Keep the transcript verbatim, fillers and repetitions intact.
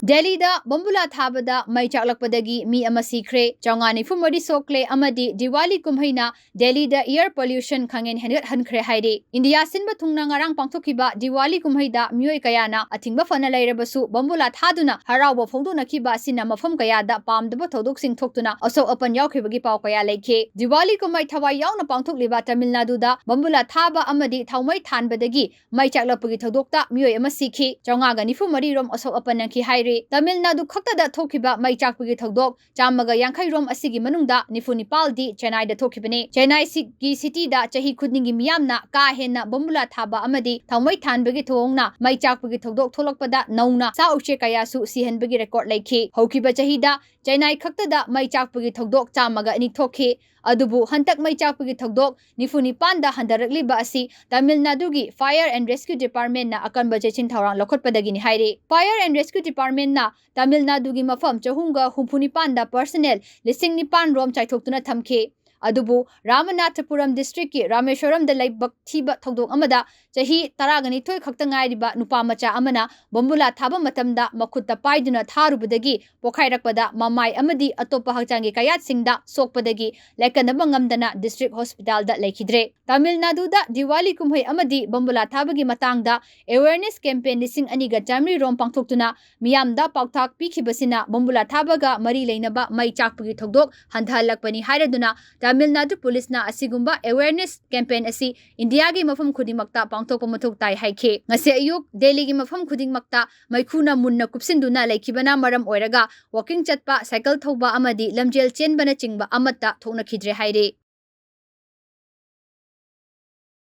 ꯗꯦꯜꯂꯤꯗ ꯕꯣꯝꯕꯨꯂꯥ ꯊꯥꯕꯗ ꯃꯩ ꯆꯥꯛꯂꯛꯄꯗꯒꯤ ꯃꯤ ꯑꯃ ꯁꯤꯈ꯭ꯔꯦ, ꯆꯥꯝꯃꯉꯥ ꯅꯤꯐꯨ ꯃꯔꯤ ꯁꯣꯛꯂꯦ ꯑꯃꯗꯤ ꯗꯤꯋꯥꯂꯤ ꯀꯨꯝꯍꯩꯅ ꯗꯦꯜꯂꯤꯗ air pollution ꯈꯪꯍꯦꯟ ꯍꯦꯟꯒꯠꯍꯟꯈ꯭ꯔꯦ ꯍꯥꯏꯔꯤ꯫ ꯏꯟꯗꯤꯌꯥ ꯁꯤꯟꯕ ꯊꯨꯡꯅ ꯉꯔꯥꯡ ꯄꯥꯡꯊꯣꯛꯈꯤꯕ ꯗꯤꯋꯥꯂꯤ ꯀꯨꯝꯍꯩꯗ ꯃꯤꯑꯣꯏ ꯀꯌꯥꯅ ꯑꯊꯤꯡꯕ ꯐꯅ ꯂꯩꯔꯕꯁꯨ ꯕꯣꯝꯕꯨꯂꯥ ꯊꯥꯗꯨꯅ ꯍꯔꯥꯎꯕ ꯐꯣꯡꯗꯣꯛꯅꯈꯤꯕ ꯑꯁꯤꯅ ꯃꯐꯝ ꯀꯌꯥꯗ ꯄꯥꯝꯗꯕ ꯊꯧꯗꯣꯛꯁꯤꯡ ꯊꯣꯛꯇꯨꯅ ꯑꯁꯣꯛ ꯑꯄꯟ ꯌꯥꯎꯈꯤꯕꯒꯤ ꯄꯥꯎ ꯀꯌꯥ ꯂꯩꯈꯤ꯫ ꯗꯤꯋꯥꯂꯤ ꯀꯨꯝꯍꯩ ꯊꯋꯥꯏ ꯌꯥꯎꯅ ꯄꯥꯡꯊꯣꯛꯂꯤꯕ ꯇꯥꯃꯤꯜ ꯅꯥꯗꯨꯗ ꯕꯣꯝꯕꯨꯂꯥ ꯊꯥꯕ ꯑꯃꯗꯤ ꯊꯥꯎꯃꯩ ꯊꯥꯟꯕꯗꯒꯤ ꯃꯩ ꯆꯥꯛꯂꯛꯄꯒꯤ ꯊꯧꯗꯣꯛꯇ ꯃꯤꯑꯣꯏ ꯑꯃ ꯁꯤꯈꯤ, ꯆꯥꯝꯃꯉꯥꯒ ꯅꯤꯐꯨ ꯃꯔꯤ ꯔꯣꯝ ꯑꯁꯣꯛ ꯑꯄꯟ ꯅꯪꯈꯤ ꯍꯥꯏꯔꯤ꯫ ꯇꯥꯃꯤꯜ ꯅꯥꯗꯨ ꯈꯛꯇꯗ ꯊꯣꯛꯈꯤꯕ ꯃꯩ ꯆꯥꯛꯄꯒꯤ ꯊꯧꯗꯣꯛ ꯆꯥꯝꯃꯒ ꯌꯥꯡꯈꯩ ꯔꯣꯝ ꯑꯁꯤꯒꯤ ꯃꯅꯨꯡꯗ ꯅꯤꯐꯨ ꯅꯤꯄꯥꯜꯗꯤ ꯆꯦꯟꯅꯥꯏꯗ ꯊꯣꯛꯈꯤꯕꯅꯤ꯫ ꯆꯦꯟꯅꯥꯏ ꯁꯤ-, ꯒꯤ ꯁꯤꯇꯤꯗ ꯆꯍꯤ ꯈꯨꯗꯤꯡꯒꯤ ꯃꯤꯌꯥꯝꯅ ꯀꯥ ꯍꯦꯟꯅ ꯕꯣꯝꯕꯨꯂꯥ ꯊꯥꯕ ꯑꯃꯗꯤ ꯊꯥꯎꯃꯩ ꯊꯥꯟꯕꯒꯤ ꯊꯧꯑꯣꯡꯅ ꯃꯩ ꯆꯥꯛꯄꯒꯤ ꯊꯧꯗꯣꯛ ꯊꯣꯛꯂꯛꯄꯗ ꯅꯧꯅ ꯁꯥ ꯎꯆꯦꯛ ꯀꯌꯥꯁꯨ ꯁꯤꯍꯟꯕꯒꯤ ꯔꯦꯀꯣꯔꯗ ꯂꯩꯈꯤ꯫ ꯍꯧꯈꯤꯕ ꯆꯍꯤꯗ ꯆꯦꯟꯅꯥꯏ ꯈꯛꯇꯗ ꯃꯩ ꯆꯥꯛꯄꯒꯤ ꯊꯧꯗꯣꯛ ꯆꯥꯝꯃꯒ ꯑꯅꯤ ꯊꯣꯛꯈꯤ꯫ ꯑꯗꯨꯕꯨ ꯍꯟꯗꯛ ꯃꯩ ꯆꯥꯛꯄꯒꯤ ꯊꯧꯗꯣꯛ ꯅꯤꯐꯨ ꯅꯤꯄꯥꯟꯗ ꯍꯟꯊꯔꯛꯂꯤꯕ ꯑꯁꯤ ꯇꯥꯃꯤꯜ ꯅꯥꯗꯨꯒꯤ Fire and Rescue Departmentꯅ ꯑꯀꯟꯕ ꯆꯦꯛꯁꯤꯟ ꯊꯧꯔꯥꯡ ꯂꯧꯈꯠꯄꯗꯒꯤꯅꯤ ꯍꯥꯏꯔꯤ꯫ Fire and Rescue Departmentꯅ ꯇꯥꯃꯤꯜ ꯅꯥꯗꯨꯒꯤ ꯃꯐꯝ ꯆꯍꯨꯝꯒ ꯍꯨꯝꯐꯨ ꯅꯤꯄꯥꯟꯗ personnel ꯂꯤꯁꯤꯡ ꯅꯤꯄꯥꯟ ꯔꯣꯝ ꯆꯥꯏꯊꯣꯛꯇꯨꯅ ꯊꯝꯈꯤ꯫ ꯑꯗꯨꯕꯨ ꯔꯥꯃꯅꯥꯊꯄꯨꯔꯝ districtꯀꯤ ꯔꯥꯃꯦꯁ꯭ꯋꯔꯝꯗ ꯂꯥꯏꯕꯛ ꯊꯤꯕ ꯊꯧꯗꯣꯛ ꯑꯃꯗ ꯆꯍꯤ ꯇꯔꯥꯒ ꯅꯤꯊꯣꯏ ꯈꯛꯇ ꯉꯥꯏꯔꯤꯕ ꯅꯨꯄꯥ ꯃꯆꯥ ꯑꯃꯅ ꯕꯣꯝꯕꯨꯂꯥ ꯊꯥꯕ ꯃꯇꯝꯗ ꯃꯈꯨꯠꯇ ꯄꯥꯏꯗꯨꯅ ꯊꯥꯔꯨꯕꯗꯒꯤ ꯄꯣꯈꯥꯏꯔꯛꯄꯗ ꯃꯃꯥꯏ ꯑꯃꯗꯤ ꯑꯇꯣꯞꯄ ꯍꯛꯆꯥꯡꯒꯤ ꯀꯌꯥꯠꯁꯤꯡꯗ ꯁꯣꯛꯄꯗꯒꯤ ꯂꯥꯏꯀꯠꯅꯕ ꯉꯝꯗꯅ district hospitalꯗ ꯂꯩꯈꯤꯗ꯭ꯔꯦ꯫ ꯇꯥꯃꯤꯜ ꯅꯥꯗꯨꯗ ꯗꯤꯋꯥꯂꯤ ꯀꯨꯝꯍꯩ ꯑꯃꯗꯤ ꯕꯣꯝꯕꯨꯂꯥ ꯊꯥꯕꯒꯤ ꯃꯇꯥꯡꯗ awareness campaign ꯂꯤꯁꯤꯡ ꯑꯅꯤꯒ ꯆꯥꯃꯔꯤ ꯔꯣꯝ ꯄꯥꯡꯊꯣꯛꯇꯨꯅ ꯃꯤꯌꯥꯝꯗ ꯄꯥꯎꯇꯥꯛ ꯄꯤꯈꯤꯕꯁꯤꯅ ꯕꯣꯝꯕꯨꯂꯥ ꯊꯥꯕꯒ ꯃꯔꯤ ꯂꯩꯅꯕ ꯃꯩ ꯆꯥꯛꯄꯒꯤ ꯊꯧꯗꯣꯛ ꯍꯟꯊꯍꯜꯂꯛꯄꯅꯤ ꯍꯥꯏꯔꯗꯨꯅ ꯇꯥꯃꯤꯜ ꯅꯥꯗꯨ ꯄꯨꯂꯤꯁꯅ ꯑꯁꯤꯒꯨꯝꯕ awareness campaign ꯑꯁꯤ ꯏꯟꯗꯤꯌꯥꯒꯤ ꯃꯐꯝ ꯈꯨꯗꯤꯡꯃꯛꯇ ꯄꯥꯡꯊꯣꯛꯄ ꯃꯊꯧ ꯇꯥꯏ ꯍꯥꯏꯈꯤ꯫ ꯉꯁꯤ ꯑꯌꯨꯛ ꯗꯦꯜꯂꯤꯒꯤ ꯃꯐꯝ ꯈꯨꯗꯤꯡꯃꯛꯇ ꯃꯩꯈꯨꯅ ꯃꯨꯟꯅ ꯀꯨꯞꯁꯤꯟꯗꯨꯅ ꯂꯩꯈꯤꯕꯅ ꯃꯔꯝ ꯑꯣꯏꯔꯒ walking ꯆꯠꯄ, ꯁꯥꯏꯀꯜ ꯊꯧꯕ ꯑꯃꯗꯤ ꯂꯝꯖꯦꯜ ꯆꯦꯟꯕꯅꯆꯤꯡꯕ ꯑꯃꯠꯇ ꯊꯣꯛꯅꯈꯤꯗ꯭ꯔꯦ ꯍꯥꯏꯔꯤ꯫